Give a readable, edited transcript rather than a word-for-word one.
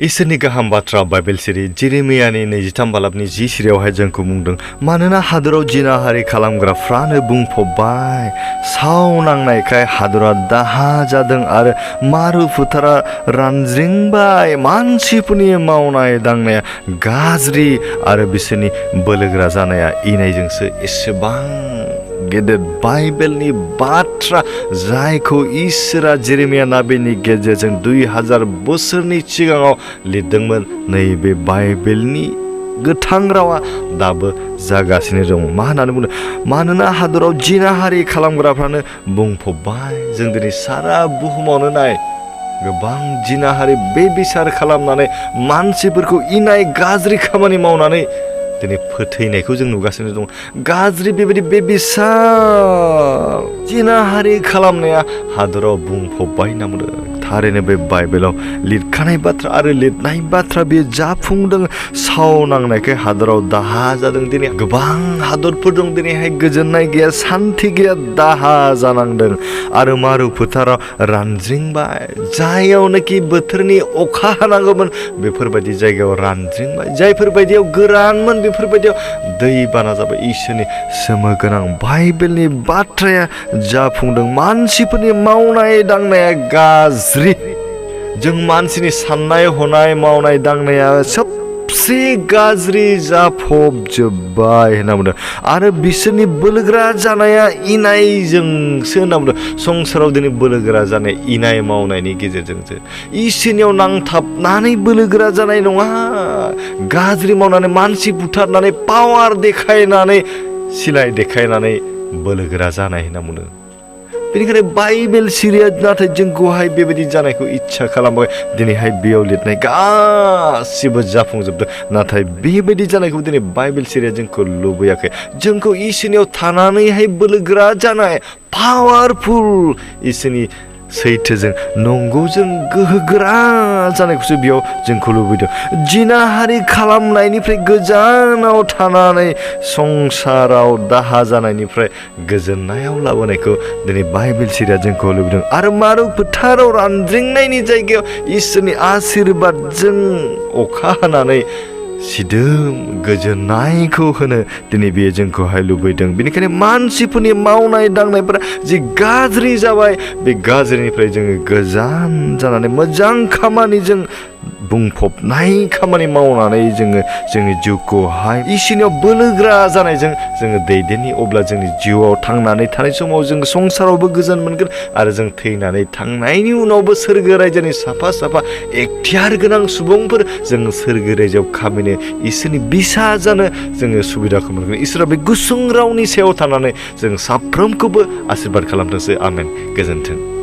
इसोरनि गाहाम बाथ्रा बाइबेल सिरि जेरेमियानि 23 बालाबनि 10 सिरियावहाय जोंखौ बुंदों मानोना हादराव जिनाहारि खालामग्राफ्रानो बुंफबबाय साव नांनायखाय हादरा दाहा जादों आरो मारु फोथारा रानज्रिंबाय मानसिफोरनि मावनाय दांनाया गाज्रि आरो बिसोरनि बोलोग्रा जानाया इनायजोंसो एसेबां गेदेर बाइबेलनि बाथ्रा जायखौ इसोरा जेरेमिया नाबिनि गेजेरजों 2000 बोसोरनि सिगाङाव लिरदोंमोन नैबे बाइबेलनि गोथां रावा दाबो जागासिनो दं मा होननानै बुंदों मानोना हादराव जिनाहारि खालामग्राफ्रानो बुंफबबाय जों दिनै सारा बुहुमावनो नाय गोबां जिनाहारि बेबिसार खालामनानै मानसिफोरखौ इनाय गाज्रि खामानि मावनानै दिनै फोथैनायखौ जों नुगासिनो दं गाज्रि बेबायदि बेबिसार जिनाहारि खालामनाया हादराव बुंफबबाय होनना बुंदों थारैनो बे बाइबेलाव लिरखानाय बाथ्रा आरो लिरनाय बाथ्रा बे जाफुंदों साव नांनायखाय हादराव दाहा जादों दिनै गोबां हादरफोर दं दिनैहाय गोजोननाय गैया सान्थि गैया दाहा जानांदों आरो मारु फोथाराव रानज्रिंबाय जायावनोखि बोथोरनि अखा हानांगौमोन बेफोरबायदि जायगायाव रानज्रिंबाय जायफोरबायदियाव गोरानमोन बेफोरबायदियाव दैबाना जाबाय इसोरनि सोमोगोनां बाइबेलनि बाथ्राया जाफुंदों मानसिफोरनि मावनाय दांनाया गाज्रि जों मानसिनि साननाय हनाय मावनाय दांनाया सबसे गाज्रि जाफबजोब्बाय होनना बुंदों आरो बिसोरनि बोलोग्रा जानाया इनायजोंसो होनना बुंदों संसाराव दिनै बोलोग्रा जानाय इनाय मावनायनि गेजेरजोंसो इसोरनियाव नांथाबनानै बोलोग्रा जानाय नङा गाज्रि मावनानै मानसि बुथारनानै पावार देखायनानै सिलाय देखायनानै बोलोग्रा जानाय होनना बुंदों बेनिखायनो बाइबेल सिरिया नाथाय जोंखौहाय बेबायदि जानायखौ इच्छा खालामबाय दिनैहाय बेयाव लिरनाय गासिबो जाफुंजोबदों नाथाय बेबायदि जानायखौ दिनै बाइबेल सिरिया जोंखौ लुबैयाखै जोंखौ इसोरनियाव थानानैहाय बोलोग्रा जानाय पावारफुल इसोरनि सैथोजों नंगौजों गोहोगोरा जानायखौसो बेयाव जोंखौ लुबैदों जिनाहारि खालामनायनिफ्राय गोजानाव थानानै संसाराव दाहा जानायनिफ्राय गोजोननायाव लाबोनायखौ दिनै बाइबेल सिरिया जोंखौ लुबैदों आरो मारु फोथाराव रानज्रिंनायनि जायगायाव इसोरनि आशीर्बादजों अखा हानानै सिदोम गोजोननायखौ होनो दिनै बेयो जोंखौहाय लुबैदों बेनिखायनो मानसिफोरनि मावनाय दांनायफोरा जि गाज्रि जाबाय बे गाज्रिनिफ्राय जोङो गोजान जानानै मोजां खामानिजों बुंफबनाय खामानि मावनानै जोङो जोंनि जिउखौहाय इसोरनियाव बोलोग्रा जानायजों जोङो दैदेननि अब्ला जोंनि जिउआव थांनानै थानाय समाव जों संसारावबो गोजोन मोनगोन आरो जों थैनानै थांनायनि उनावबो सोरगो रायजोनि साफा साफा एखथियार गोनां सुबुंफोर जों सोरगो रायजोआव खामिनो इसोरनि बिसा जानो जोङो सुबिदाखौ मोनगोन इसोरा बे गुसुं रावनि सायाव थानानै जों साफ्रोमखौबो आशीर्बाद खालामथोंसै आमेन गोजोन्थों